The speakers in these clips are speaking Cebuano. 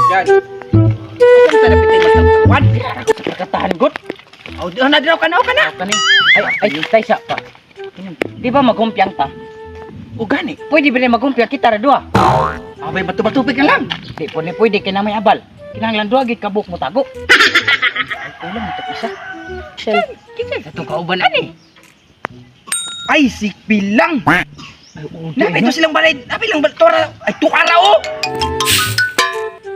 Yan. Asa ta napitay magtagtawan? Sa pagkatahan god. Aw, di na diraw ka na, ka na. Kani. Ay, ay, tay sa pa. Di ba magumpiang ta? O gani. Pwede ba na magumpiang kita ra duha? Abay bato-bato ka lang. Di po ni pwede kay na may abal. Kinahanglan duha gid kabuk mo tago. Ay, kulang ito isa. Shell. Kinsa sa itong kauban ani? Ay, si Bilang. Ay, oo, Napay ito silang balay. Napay lang tora. Ay, tukara oh.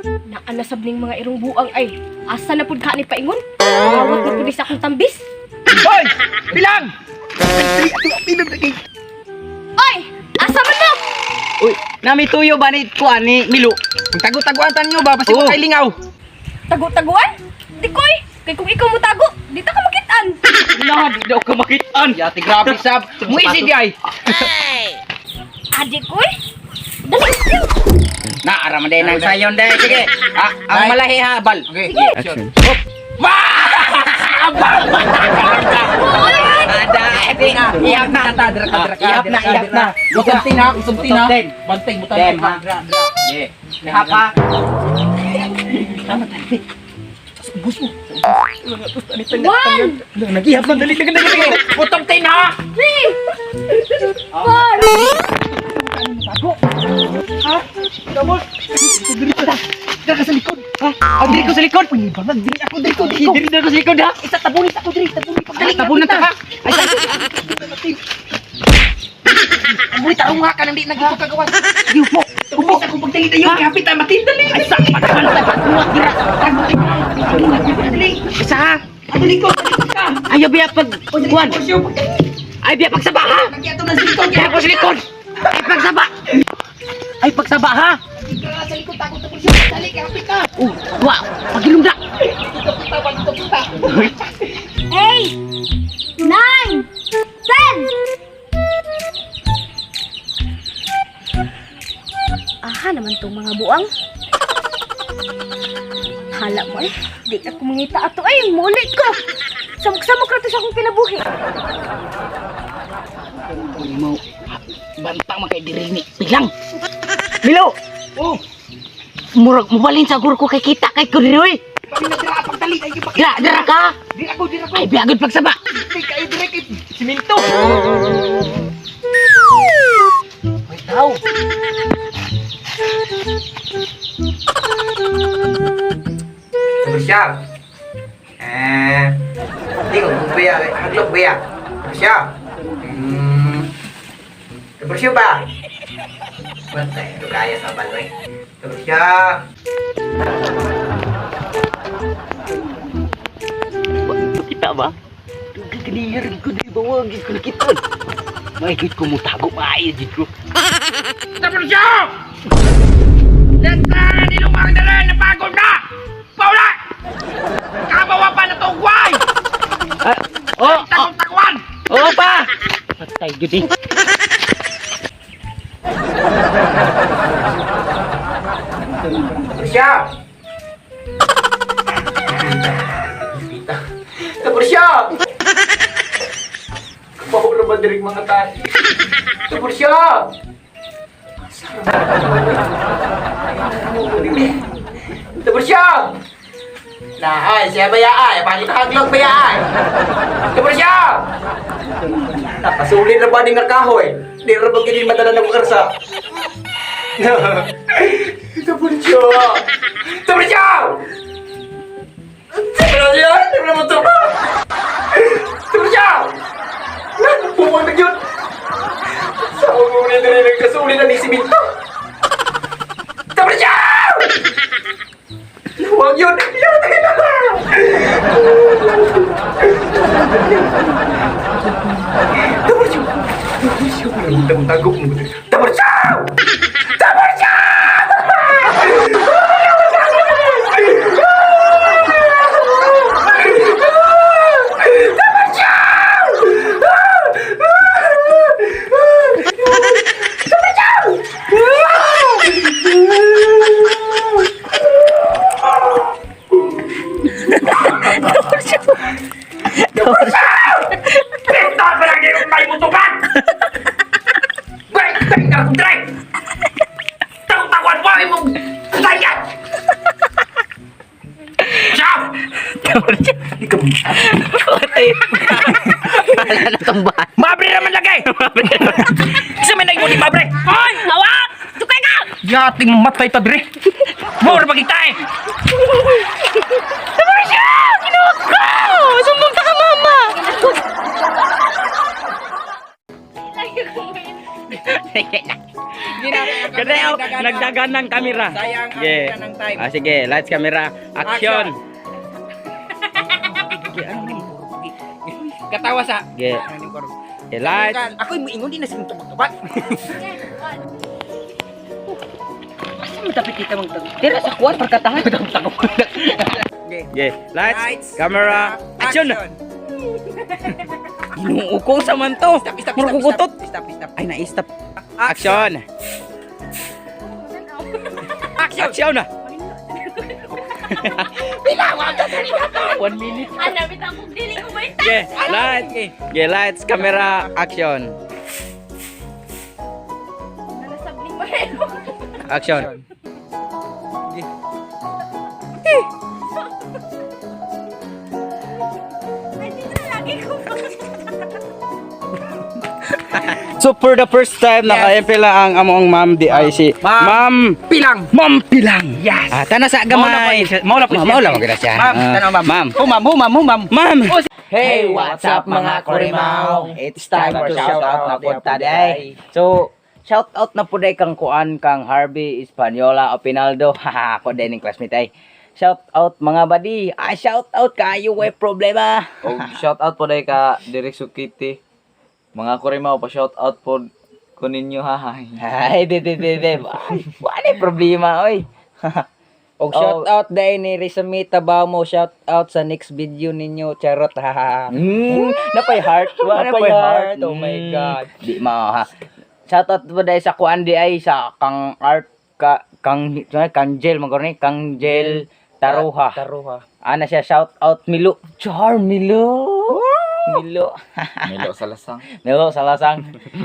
Naanasab ning mga irong buang ay. Asa na pud ka ni paingon? Awat na pud ni sa akong tambis. Hoy! Bilang! Ay, ato pilog na kay. Oy! Asa man mo? Uy, nami tuyo ba ni kuan ni Milo? Ang tago-taguan tan nyo ba? Basta Oo. ko kay lingaw. Tago-taguan? Di koy! Kay kung ikaw mo tago, di ta ka makitaan. Na, di daw ka makitaan. Yati grabe sab. Muisi di ay. Adi koy! Dali! Na, aram din ang sayon day. Sige. Ah, ang malahi ha, bal. Okay. Action. Hop. Ada, edi. Ihap na. Ihap na, ihap na. Usunti na, usunti na. Usuntin. Bantay mo Dem, ha? Sige. Ihap ha. Ubus mo. One! Nagihap na dali dali dali. Putong tin ha. Three! Four! Ha? Tapos diri ka. Diri ka sa likod. Ha? Ah, diri ko sa likod. Uy, bangag diri ako diri ko diri ko. Diri ko sa likod ha. Isa tabunin ako diri, tabunin pagdali. Tabunan ta ka. Ay, Amoy tarong ha ka nang di nagito kagawas. di upo. Upo sa akong pagdali dayon kay hapit ta matindali. Ay, sa pagkaman ta. Kuha dira. Dali. Isa ha. Dali ko, dali ka. Ayaw biya pag kuan. Ay biya pagsaba ha. Nagyato na sa likod. Biya ko sa likod. Ay pagsaba. Ay pagsaba ha. Sa likod takot na siya. Dali kay hapit ta. Oh, wa, pagilong da. Punta, punta. Eight! Nine! 10! Aha naman tong mga buang. Hala mo eh. Di ka kumangita ato ay. Mulit ko. Samok-samok na to sa akong kinabuhi. Uy mo. Bantang man kay diri ni. Bilang. Milo. Oh, Murag mobalin sa guro ko kay kita kay ko diri oy. pag nagdira pagdali ay pa. Dira, dira ka. Diri ako, diri ako. Ay biya gud pagsaba. Kay kay diri kay simento. Hoy tao. Siya. Eh, di ko biya, haglok biya. Siya. Siya ba? Bantay, ito kaya sa baloy. Siya. Kita ba? Clear ko di ba wag ko nakita. May gid ko mo tago maayo gid ko. Tapos siya! Let's nilumang na rin, napagod na! Paula! Kabawa pa na tugway! Ah, oh, oh, Tagong-taguan! oh pa. Patay gid eh. Siya. Tapos siya. Kapaw na ba direk mga tayo? Tapos siya. Tapos siya. Naay, siya ba yaay? Bakit haglok ba yaay? Tapos siya. Napasulit na ba ni nga kahoy? Di ra ba gini madala ng karsa? Tapos siya. Tapos siya. Tapos siya. Tapos siya. Tapos siya. Buwan na yun. Sa umuli na rin ang kasuli na ni Siminto. Tapos siya! Huwag yun! Yun! Tapos siya! Tapos siya! Tago mo. Tapos siya! Tapos siya! Pinta pa lang yung may mutukan! Wala na tong ba? Mabre naman lagi! Sa may naingon ni Mabre! Hoy, hawa! Dukay ka! Yating matay ta dire. Mura pa kita eh. Siya! Ginawa ko! Sumbong ka mama! Kadeo, nagdagan ng kamera. Sayang ang Sige. ng time. Ah, sige, lights, camera, action. Katawa sa. Sige. Okay, lights. Ako'y muingon din na sinong tubag-tubag. Tira sa kuwan perkatahan. Okay, lights, camera, action. Ginoo ko sa man to. Stop, stop, Mura stop, kukutot. stop, stop, stop. Ay, na-stop. Action. Action. Action na. 1 minute. Ana, bitang kong dili ko may Okay, lights. Okay, lights, camera, action. Nasabling mo rin. Action. Ay, di na lagi ko. So for the first time, naka-MP lang ang among ma'am DIC. Ma'am Pilang. Ma'am Pilang. Yes. Ah, tana sa gamay. Maula po Ma'am, maula mo gid siya. Ma'am, Ah, tanaw ma'am. Ma'am. Oh, ma'am, oh, ma'am, oh, ma'am. Ma'am. Hey, what's up mga Kurimaw? It's time for shout out na po today. So, shout out na po day kang kuan kang Harvey Hispaniola Opinaldo. Haha, ako din ning classmate ay. Shout out mga buddy. Ah, shout out kayo way problema. Og shout out po dahil ka Direk Sukiti. Mga kurimaw pa shout out po ko ninyo ha. Ay, di di di di. Ay, wala problema oy. Og shout out dahil ni Rizamita Bamo, shout out sa next video ninyo, charot ha. Napay heart, wala Napay napay heart. heart, oh my God. Di ma ha. Shout out po dahil sa kuan di ay sa kang art ka kang kang gel man ni kang gel Taruha. Taruha. Ana siya shout out Milo. Char Milo. Milo. Milo sa lasang. Milo salasang.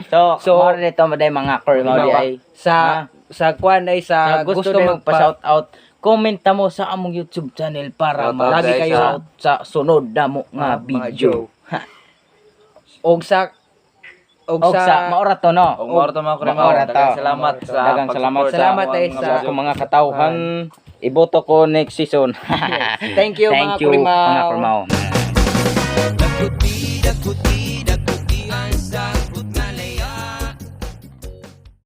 So, so mao dito maday mga kurimaw di ay. Sa sa kwan ay Sa sa gusto, gusto gusto magpa magpa-shout out, comment mo sa among YouTube channel para Shout out malagi dahil kayo sa- sa sunod na mo nga Mga video. Og sa og Og sa maora to no. Og mao to mga kurimaw. Maora to. Daghang salamat sa Daghang salamat pag-support Salamat sa eh among sa- Sa akong mga katawhan. Iboto ko next season. Thank you Thank mga you Kurimaw. mga kurimaw. Dakuti, dakuti.